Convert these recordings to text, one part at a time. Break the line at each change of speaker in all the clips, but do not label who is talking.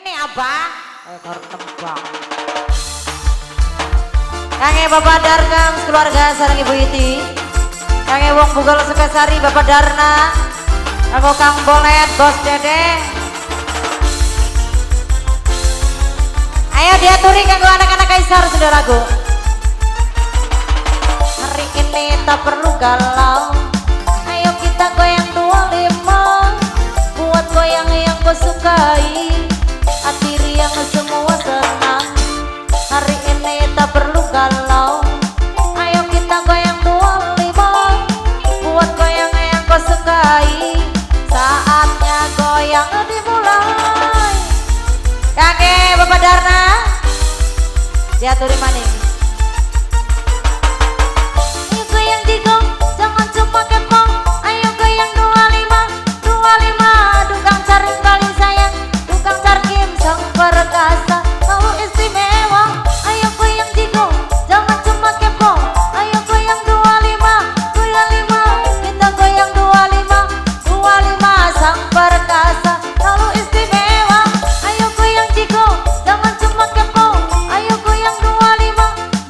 Ini abah kayak tembang. Kange Bapak Darkam keluarga sareng Ibu Iti. Kange wong Bugel Sukasari Bapak Darna. Kanggo Kang Bolet Bos Dede. Ayo diaturi kanggo anak-anak Kaisar saudaraku. Hari ini tak perlu galau. Ayo kita goyang 25. Buat goyang yang kau sukai. Hati riang semua senang. Hari ini tak perlu galau. Ayo kita goyang 25. Buat goyang yang kau sukai. Saatnya goyang dimulai. Kakek Bapak Darna diaturi maning. Ayo goyang jigong, jangan cuma kepo. Ayo goyang 25, 25. Dukang cari paling sayang, dukang carkim sang perkasa selalu istimewa. Ayo goyang jigong, jangan cuma kepo. Ayo goyang 25, 25. Kita goyang 25, 25 sang perkasa selalu istimewa. Ayo goyang jigong, jangan cuma kepo. Ayo goyang 25,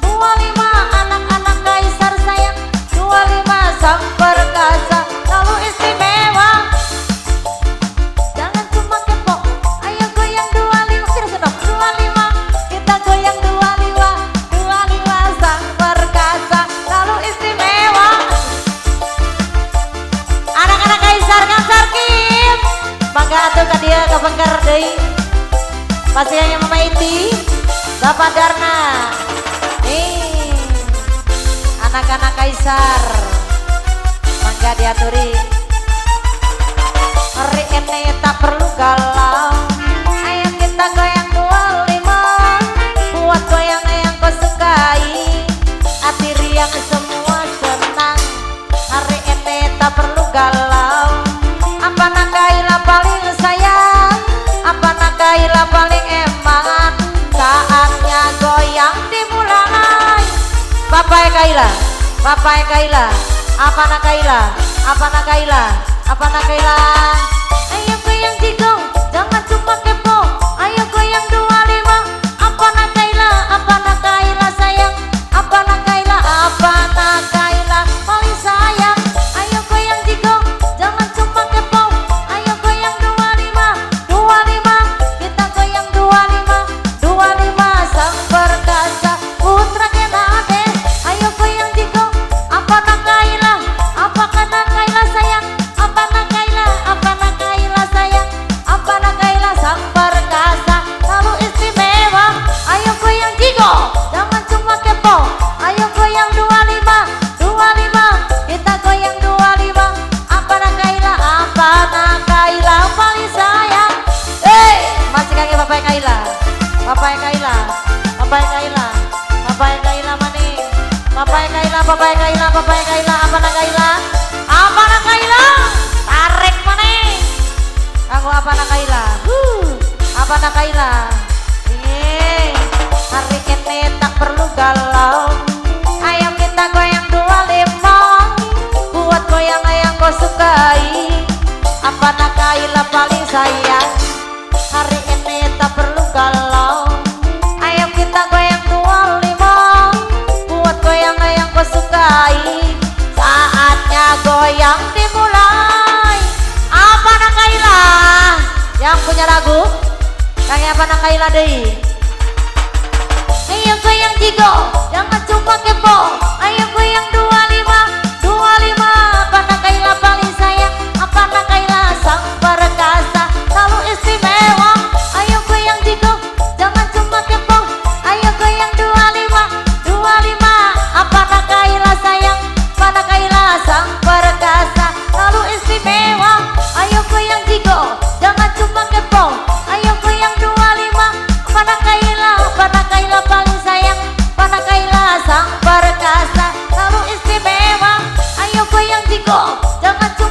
25. Anak-anak Kaisar sayang, 25 sang perkasa selalu istimewa. Jangan cuma kepo. Ayo goyang 25, terus dong 25. Kita goyang 25, 25 sang perkasa selalu istimewa. Anak-anak Kaisar Kang Sarkim, bangga atuh ka dieu kabengker deui. Pastinya Mama Iti, Bapak Darna. Nih, anak-anak Kaisar, mangga diaturi. Hari ini tak perlu galau. Ayo kita goyang 25. Buat goyang yang kau sukai. Hati riang semua senang. Hari ini tak perlu galau. Apa nakaila paling sayang, apa nakaila paling eman. Saatnya goyang dimulai. Bapak Kaila, Bapak Kaila, apa nakaila, apa nakaila, apa nakaila. Ayo goyang jigong, jangan cuma kepo. Ayo goyang 25. Apa nakaila, apa nakaila sayang, apa nakaila, apa nakaila paling sayang. Ayo goyang jigong, jangan cuma kepo. Ayo goyang 25, 25. Kita goyang 25, 25 sang perkasa putra Kenades. Ayo goyang jigong, apa nakaila, apa nakaila sayang, apa nakaila, apa nakaila sayang, apa nakaila sang perkasa selalu istimewa. Ayo goyang jigong, jangan cuma kepo. Ayo goyang 25, 25. Kita goyang 25. Apa nakaila, apa nakaila paling sayang. Masih kaki Bapak Kaila, Bapak Kaila, Bapak Kaila, Bapak Kaila maning. Bapak Kaila, Bapak Kaila, Bapak Kaila, apa nakaila, apa nakaila, tarik maning. Kanggo apa nakaila, apa nakaila. Ini hari ini tak perlu galau. Ayo kita goyang 25. Buat goyang yang kau sukai. Apa nakaila paling sayang. Hari ini tak perlu galau. Ayo kita goyang 25. Buat goyang yang kau sukai. Saatnya goyang dimulai. Apa nakaila? Yang punya lagu kayak apa nakaila deh. Ayo goyang jigong, jangan cuma kepo. Ayo goyang 25, 25. Apa nakaila paling sayang, apa nakaila sang perkasa selalu istimewa. Ayo goyang jigong, jangan cuma kepo. Ayo goyang 25, 25. Apa nakaila sayang, apa nakaila sang perkasa selalu istimewa. Ayo goyang jigong, jangan cuma kepo. Ayo goyang 25. Apa nakaila, apa nakaila paling sayang, apa nakaila sang perkasa selalu istimewa. Ayo goyang jigong, jangan cuma